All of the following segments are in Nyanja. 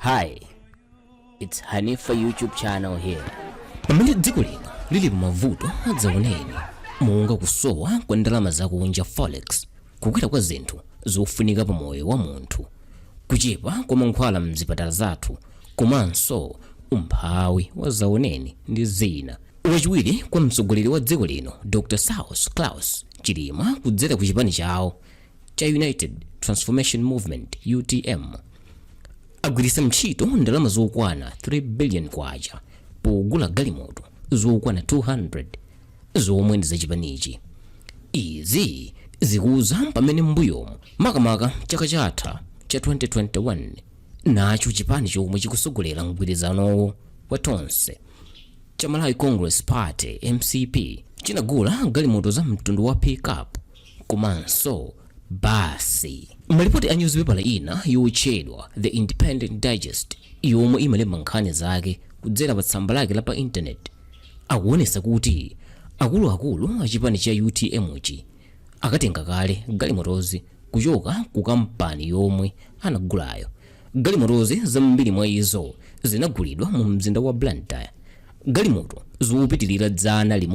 Hi, it's Hanifa YouTube channel here. Pamene dziko lino lili pamavuto adzaoneni, monga kusowa kwa ndalama zakunja, forex, kukwera kwa zinthu zofunika pa moyo wa munthu, kuchepa kwa mankhwala mzipatala zathu, komanso umphawi wa zaoneni ndi zina, wachiwiri kwa mtsogoleri wa dziko lino Dr Saulos Klaus Chilima kudzera ku chipani chawo cha United Transformation Movement, UTM, agwiritsa ntchito ndalama zokwana 3 billion kwacha pogula galimoto zokwana 200 zomwe ndi zachipanichi. Izi zikuza pamene m'mbuyomu, makamaka chaka chatha cha 2021, nacho chipani chomwe chikusogolera mgwirizanowo wa Tonse cha Malawi Congress Party, MCP, chinagula galimoto za mtundu wa pickup komanso basi. Malipoti a newspaper ina yotchedwa The Independent Digest, yomwe imalemba nkhani zake kudzera pa tsamba lake la pa intaneti, akuonesa kuti akuluakulu a chipani cha UTM chi akatenga kale galimotozi kuchoka ku kampani yomwe anagulayo. Galimotozi, zambiri mwa izo zinagulidwa mu mzinda wa Blantyre. Galimoto zopitilira 100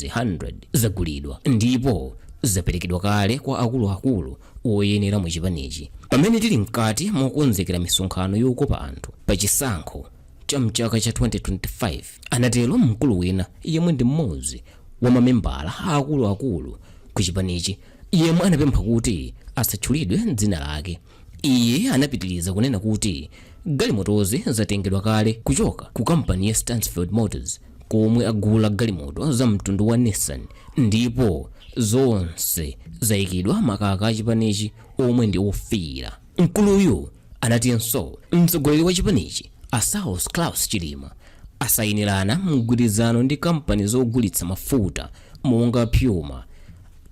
100 zagulidwa ndipo zaperekedwa kale kwa akuluakulu oyenera mu chipanichi, pamene tili mkati mokonzekera misonkhano yokopa anthu pa chisankho cha mchaka cha 2025, anatero mkulu wina yemwe ndi mmodzi wa mamembala akuluakulu ku chipanichi, yemwe anapempha kuti asatchulidwe dzina lake. Iye anapitiliza kunena kuti galimotozi zatengedwa kale kuchoka ku kampani ya Stansfield Motors, komwe agula galimoto za mtundu wa Nissan, ndipo zonse zayikidwa makaka achipanichi omwe ndi ofiira. Mkuluyu anatinso mtsogoleri wa chipanichi a Saulos Klaus Chilima asayinirana mgwirizano ndi kampani zogulitsa mafuta monga Puma,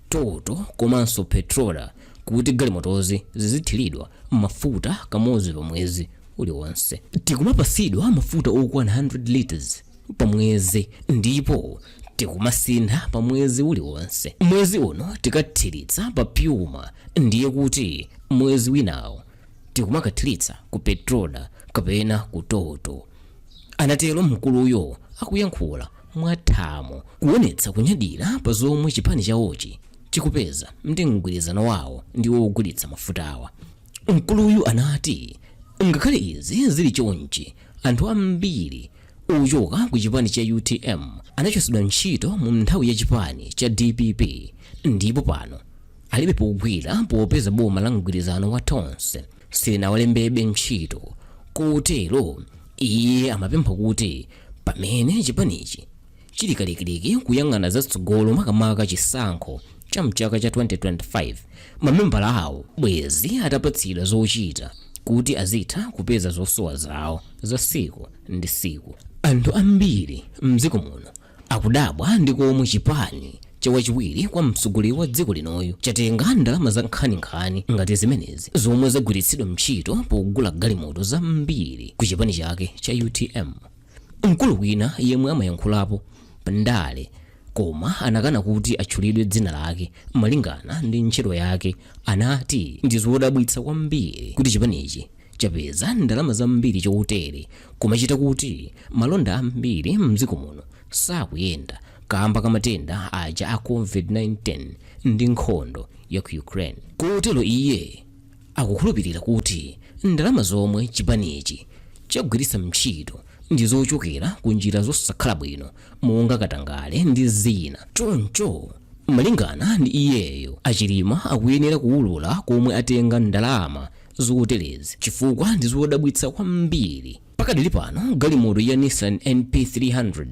Total komanso Petroda kuti galimotozi zizithiridwa mafuta kamodzi pa mwezi uliwonse. Tikumapasidwa mafuta okwana 100 liters pa mwezi ndipo tikumasintha pa mwezi uliwonse. Mwezi uno tikathiritsa pa Puma, ndiye kuti mwezi winawo tikumakathiritsa ku Petroda kapena ku Total, anatero mkuluyo akuyankhula mwathamo kuonetsa kunyadira pa zomwe chipani chawochi chikupeza ndi mgwirizano wawo ndi wogulitsa mafutawa. Mkuluyu anati ngakhale izi zili chonchi, anthu ambiri ochoka ku chipani cha UTM anachotsedwa ntchito mu nthawi ya chipani cha DPP ndipo pano alibe pogwira, popeza boma la mgwirizano wa Tonse silinawalembebe ntchito. Kotero iye amapempha kuti pamene chipanichi chili kalikiliki kuyang'ana zatsogolo, makamaka chisankho cha mchaka cha 2025, mamembala awo bwezi atapatsidwa zochita kuti azitha kupeza zosowa zawo za siku ndi siku. Anthu ambiri mdziko muno akudabwa ndi komwe chipani cha wachiwiri kwa mtsogoleri wa dziko linoyu chatenga ndalama za nkhaninkhani ngati zimenezi, zomwe zagwiritsidwa ntchito pogula galimoto zambiri ku chipani chake cha UTM. Mkulu wina yemwe amayankhulapo pandale koma anakana kuti atchulidwe dzina lake malingana ndi ntchito yake anati ndi zodabwitsa kwambiri kuti chipanichi chapeza ndalama zambiri chotere kumachita kuti malonda ambiri mdziko muno sakuyenda kamba ka matenda aja a COVID-19 ndi nkhondo ya ku Ukraine. Kotero iye akukhulupirira kuti ndalama zomwe chipanichi chagwiritsa ntchito ndi zochokera ku njira zosakhala bwino monga katangale ndi zina. Choncho malingana ndi iyeyo, Achilima akuyenera kuwulula komwe atenga ndalama zoterezi chifukwa ndi zodabwitsa kwambiri. Pakadali pano galimoto ya Nissan NP300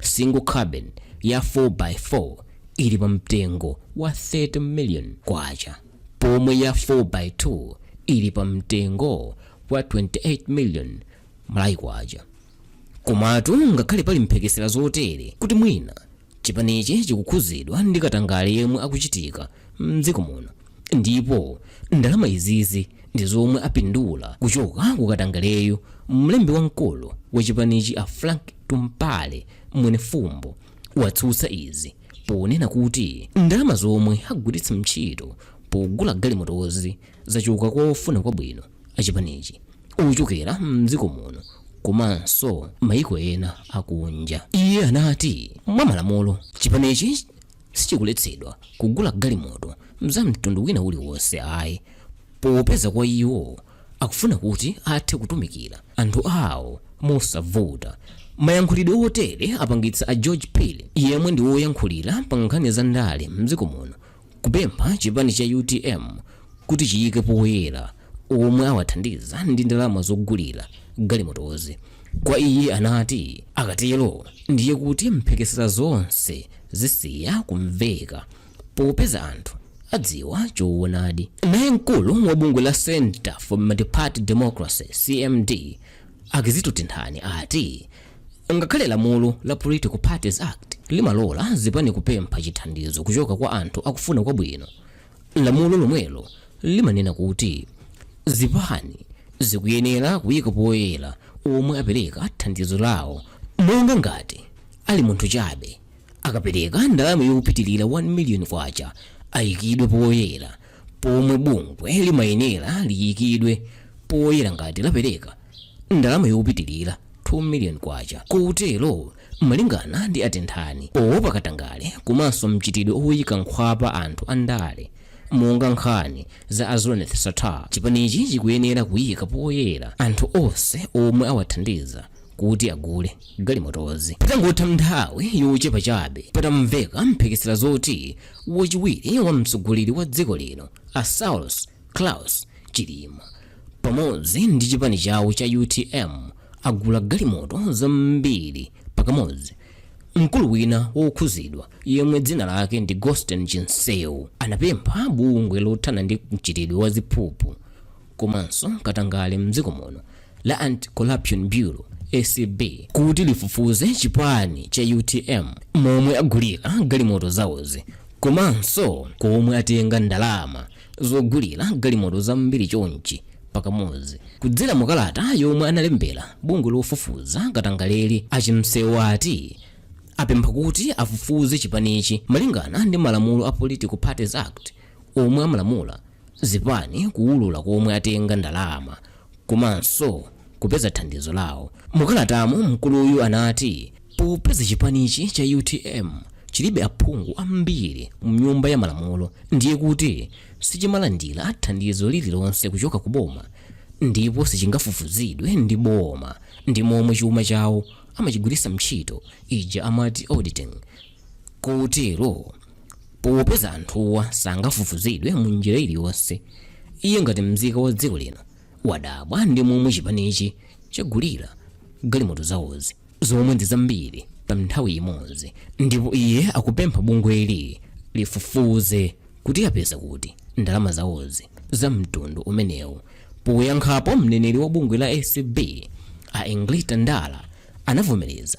single cabin ya 4x4 ili pa mtengo wa 30 million kwacha, pomwe ya 4x2 ili pa mtengo wa 28 million Malawi kwacha. Komatu ngakhale pali mphekesera zotere kuti mwina chipanichi chikukhuzidwa ndi katangale yemwe akuchitika mdziko muno ndipo ndalama izizi ndi zomwe apindula kuchoka ku katangaleyo, mlembi wamkulu wa chipanichi a Frank Tumpale Mwenefumbo watsutsa izi ponena kuti ndalama zomwe agwiritsa ntchito pogula galimotozi zachoka kwa ofuna kwabwino achipanichi. Ochokera mdziko muno komanso maiko ena akunja. Iye anati mwa malamulo chipanichi sichikuletsedwa kugula galimoto za mtundu wina uliwonse ayi, popeza kwa iwo akufuna kuti athe kutumikira anthu awo mosavuta. Mayankhulidwe otere apangitsa a George Phiri, yemwe ndi woyankhulira pa nkhani za ndale mdziko muno, kupempha chipani cha UTM kuti chiyike poyera omwe awathandiza ndi ndalama zogulira galimotozi. Kwa iye anati akatero ndiye kuti mphekesera zonse zisiya kumveka, popeza anthu adziwa choonadi. Naye mkulu wa bungwe la Center for Multiparty Democracy, CMD, a Kizito Tenthani ati ngakhale lamulo la Political Parties Act limalola zipani kupempha chithandizo kuchoka kwa anthu akufuna kwabwino, lamulo lomwelo limanena kuti zipani zikuyenera kuyika poyera omwe apereka thandizo lawo, monga ngati ali munthu chabe akapereka ndalama yopitilira 1 million kwacha ayikidwe poyera, pomwe bungwe limayenera liyikidwe poyera ngati lapereka ndalama yopitilira 2 million kwacha. Kotero malingana ndi a Tenthani, poopa katangale komanso mchitidwe oyika nkhwapa anthu andale monga nkhani za a Zuneth Sattar, chipanichi chikuyenera kuyika poyera anthu onse omwe awathandiza kuti agule galimotozi. Patangotha nthawi yochepa chabe patamveka mphekesera zoti wachiwiri wa mtsogoleri wa dziko lino a Saulos Klaus Chilima pamodzi ndi chipani chawo cha UTM agula galimoto zambiri pakamodzi, mkulu wina wokhuzidwa yemwe dzina lake ndi Gosten Chinseu anapempha bungwe lothana ndi mchitidwe wa ziphuphu komanso katangale mdziko muno la Anti-Corruption Bureau, ACB, kuti lifufuze chipani cha UTM momwe agulira galimoto zawozi komanso komwe atenga ndalama zogulira galimoto zambiri chonchi pakamodzi. Kudzera mu kalata yomwe analembera bungwe lofufuza katangaleli, a Chinseu ati apempha kuti afufuze chipanichi malingana ndi malamulo a Political Parties Act omwe amalamula zipani kuwulula komwe atenga ndalama komanso kupeza thandizo lawo. Mukalatamo mkuluyu anati popeza chipanichi cha UTM chilibe aphungu ambiri mnyumba ya malamulo, ndiye kuti sichimalandira thandizo lililonse kuchoka ku boma ndipo sichingafufuzidwe ndi boma ndi momwe chuma chawo amachigwiritsa ntchito, ija amati auditing. Kotero popeza anthuwa sangafufuzidwe mu njira iliyonse, iye ngati mzika wa dziko lino wadabwa ndi momwe chipanichi chagulira galimoto zawozi zomwe ndi zambiri pa nthawi imodzi, ndipo iye akupempha bungweli lifufuze kuti apeza kuti ndalama zawozi za mtundu umenewu. Poyankhapo mneneri wa bungwe la ACB a Englita Ndala anavomereza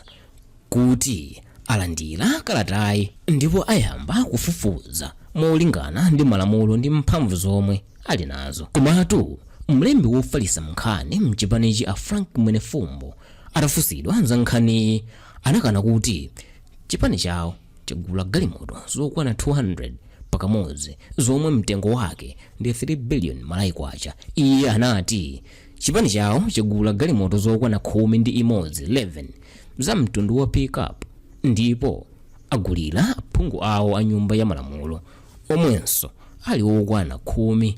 kuti alandira kalatayi ndipo ayamba kufufuza molingana ndi malamulo ndi mphamvu zomwe ali nazo. Komatu mlembi wofalitsa nkhani mchipanichi a Frank Mwenefumbo atafunsidwa za nkhaniyi anakana kuti chipani chawo chagula galimoto zokwana 200 pakamodzi zomwe mtengo wake ndi 3 billion Malawi kwacha. Iye anati chipani chawo chagula galimoto zokwana 11, 11 za mtundu wa pickup, ndipo agulira aphungu awo a nyumba ya malamulo omwenso ali okwana 11,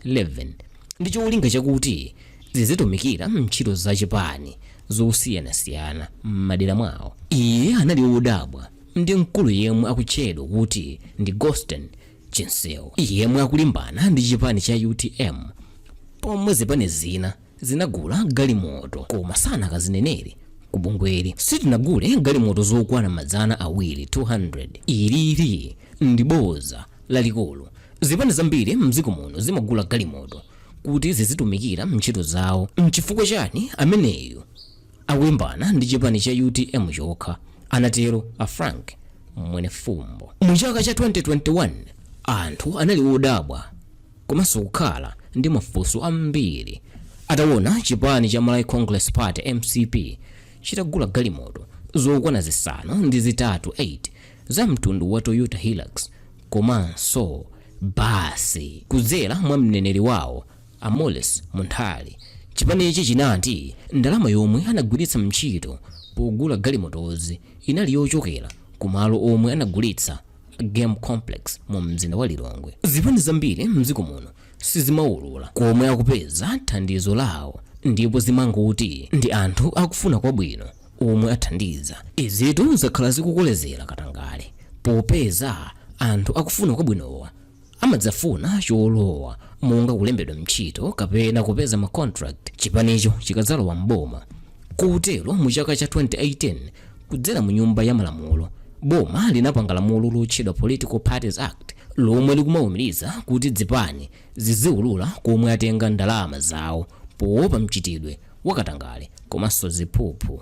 11, ndi cholinga chakuti zizitumikira ntchito zachipani zosiyanasiyana m'madera mwawo. Iye anali wodabwa ndi mkulu yemwe akutchedwa kuti ndi Gosten Chinseu yemwe akulimbana ndi chipani cha UTM, pomwe zipani zina zinagula galimoto koma sanakazinenere ku bungweli. Sitinagule galimoto zokwana 200, 200, ilili ndi boza lalikulu. Zipani zambiri mdziko muno zimagula galimoto kuti zizitumikira ntchito zawo. Nchifukwa chani ameneyu akulimbana ndi chipani cha UTM chokha? Anatero a Frank Mwenefumbo. Mu chaka cha 2021 anthu anali odabwa komanso kukhala ndi mafunso ambiri ataona chipani cha Malawi Congress Party, MCP, chitagula galimoto zokwana 8, 8 za mtundu wa Toyota Hilux komanso basi. Kudzera mwa mneneri wawo a Morris Munthali, Chipanichi chinati ndalama yomwe anagwiritsa ntchito pogula galimotozi inali yochokera ku malo omwe anagulitsa Game Complex mu mzinda wa Lilongwe. Zipani zambiri mdziko muno sizimaulula komwe akupeza thandizo lawo ndipo zimangoti ndi anthu akufuna kwabwino omwe athandiza. Izitu zakhala zikukolezera katangale popeza anthu akufuna kwabwinowa amadzafuna cholowa monga kulembedwa ntchito kapena kupeza ma contract chipanicho chikadzalowa m'boma. Kotero mu chaka cha 2018 kudzera mu nyumba ya malamulo, boma linapanga lamulo lotchedwa Political Parties Act lomwe likumawumiriza kuti zipani ziziwulula komwe atenga ndalama zawo poopa mchitidwe wakatangale komanso ziphuphu.